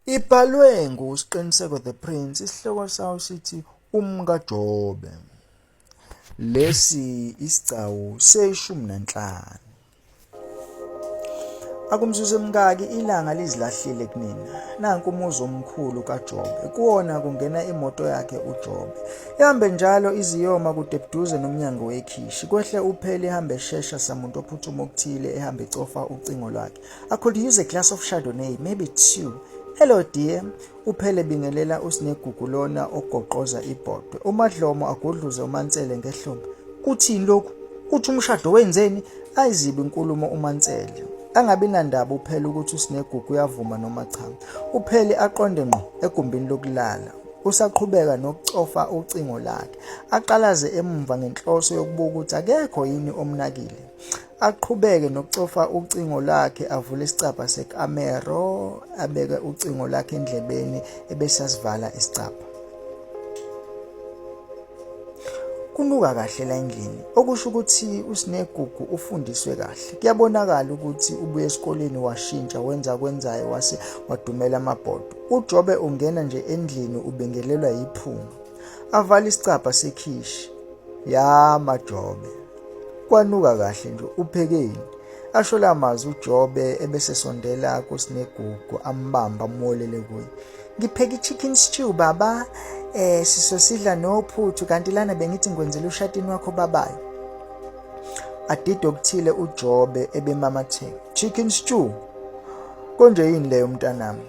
Ibhalwe nguSqiniseko The Prince, isihloko sawo sithi UmkaJobe. Lesi isigcawu seshumi nanhlanu. Akumzuzu emingaki ilanga lizilahlile kunina. Nanku umuzi omkhulu kaJobe. Kuwona kungena imoto yakhe uJobe. Ihambe njalo iziyoma kude buduze nomnyango wekhishi. Kwehle uphele ihambe eshesha samuntu ophuthuma okuthile ehambe ecofa ucingo lwakhe. I could use a glass of Chardonnay, maybe two. Hello dear. Uphele bingelela uSinegugu lona ogoqoza ibhodwe. UMadlomo agudluze uMansele ngehlombe. Kuthini lokhu? Uthi umshado wenzeni? Ayizibi inkulumo uMansele. Angabi nandaba uphele ukuthi uSinegugu uyavuma noma cha. Uphele aqonde ngqo egumbini lokulala. Usaqhubeka nokucofa ucingo lakhe. Aqalaze emumva ngenhloso yokubuka ukuthi akekho yini omnakile. Aqhubeke nokucofa ucingo lwakhe avule isicabha sekamero abeke ucingo lwakhe endlebeni ebese asivala isicabha. Kunuka kahle la endlini okusho ukuthi uSinegugu ufundiswe kahle. Kuyabonakala ukuthi ubuye esikoleni washintsha wenza kwenzayo wase wadumela amabhodo. UJobe ungena nje endlini ubingelelwa yiphunga. Avale isicabha sekhishi. Ya maJobe. Kwanuka kahle nje uphekeni. Asho lamazwi uJobe ebese sondela kuSinegugu ambamba amwolele kuye. Ngipheka i-chicken stew baba eh sisosidla nophuthu kanti lana bengithi ngikwenzela ushatini wakho babayo. Adide okuthile uJobe ebemamatheka. Chicken stew. Konje yini leyo mntanami?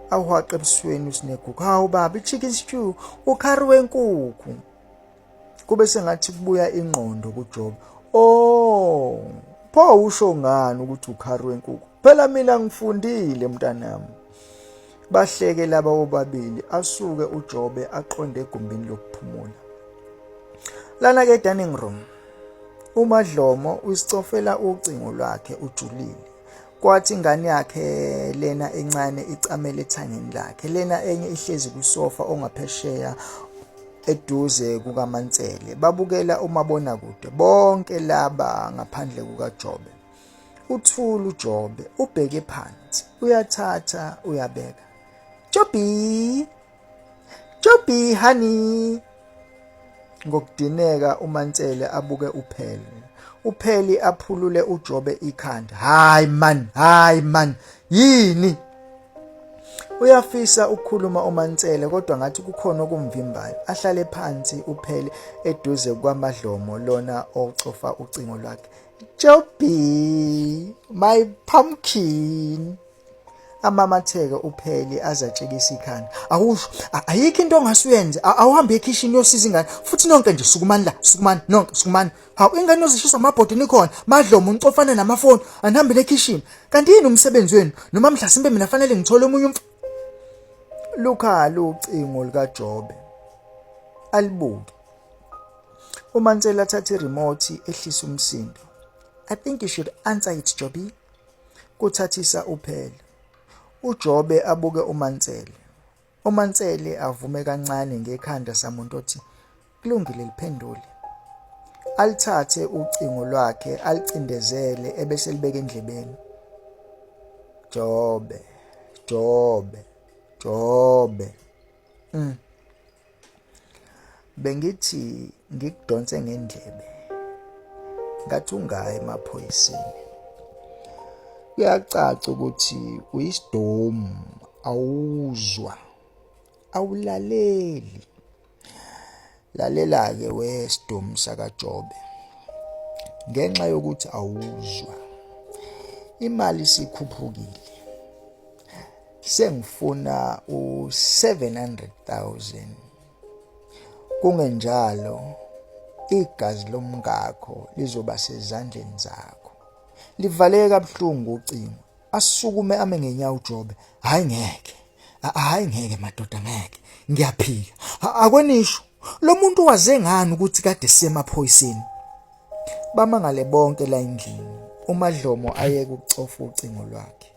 Awuhaqe ebusweni uSinegugu. Hawu baba i-chicken stew ukhari wenkukhu. Kube sengathi kubuya ingqondo kuJobe. Oh, pho usho ngani ukuthi ukhari wenkukhu? Phela mina ngifundile mntanami. Bahleke laba bobabili asuke uJobe aqonde egumbini lokuphumula. Lana ke dining room. UMadlomo usicofela ucingo lwakhe ujulile. Kwathi ingane yakhe lena encane icamele ethangeni lakhe, lena enye ihlezi kusofa ongaphesheya eduze kukaMansele babukela umabonakude bonke laba ngaphandle kukaJobe. Uthula uJobe ubheke phansi uyathatha uyabeka. Jobi Jobi honey ngokudineka uMansele abuke uPheli. UPheli aphulule uJobe ikhanda. Hayi man, hayi man, yini? Uyafisa ukukhuluma uMansele kodwa ngathi kukhona okumvimbayo. Ahlale phansi uPheli eduze kwaMadlomo lona ocofa ucingo lwakhe. Jobi, my pumpkin. Amamatheke uPheli azatshekisa ikhanda. Awusho, ayikho into ongasuyenze. Awuhambe ekhishini uyosiza ingane. Futhi nonke nje sukumani la, sukumani nonke, sukumani. Hawu ingane yozishiswa amabhodi nikhona. Madlomo unicofana namafoni, anihambele ekhishini. Kanti yini umsebenzi wenu? Noma mhlasimbe mina fanele ngithole omunye umf Lukhala ucingo lukaJobe. Alibuke. UMansela athathe iremote ehlisa umsindo. I think you should answer it Jobi. Kuthathisa uPhela. UJobe abuke uMansele. UMansele avume kancane ngekhanda samuntu othi kulungile liphendule. Alithathe ucingo lwakhe alicindezele ebese libeka endlebeni. Jobe, Jobe, Jobe. Bengithi ngikudonse ngendlebe. Ngathi ungayi emaphoyiseni. Kuyacaca ukuthi uyisidomu awuzwa awulaleli. Lalela-ke we sidomu sakaJobe. Ngenxa yokuthi awuzwa imali isikhuphukile. Sengifuna u-700,000 kungenjalo igazi lomkakho lizoba sezandleni zakho. Livaleke kabuhlungu ucingo. Asukume ame ngenyawo uJobe. Hayi ngeke. Hayi ngeke madoda ngeke. Ngiyaphika. Akwenisho. Lo muntu waze ngani ukuthi kade sisemaphoyiseni? Bamangale bonke la endlini. UMadlomo ayeke ukucofa ucingo lwakhe.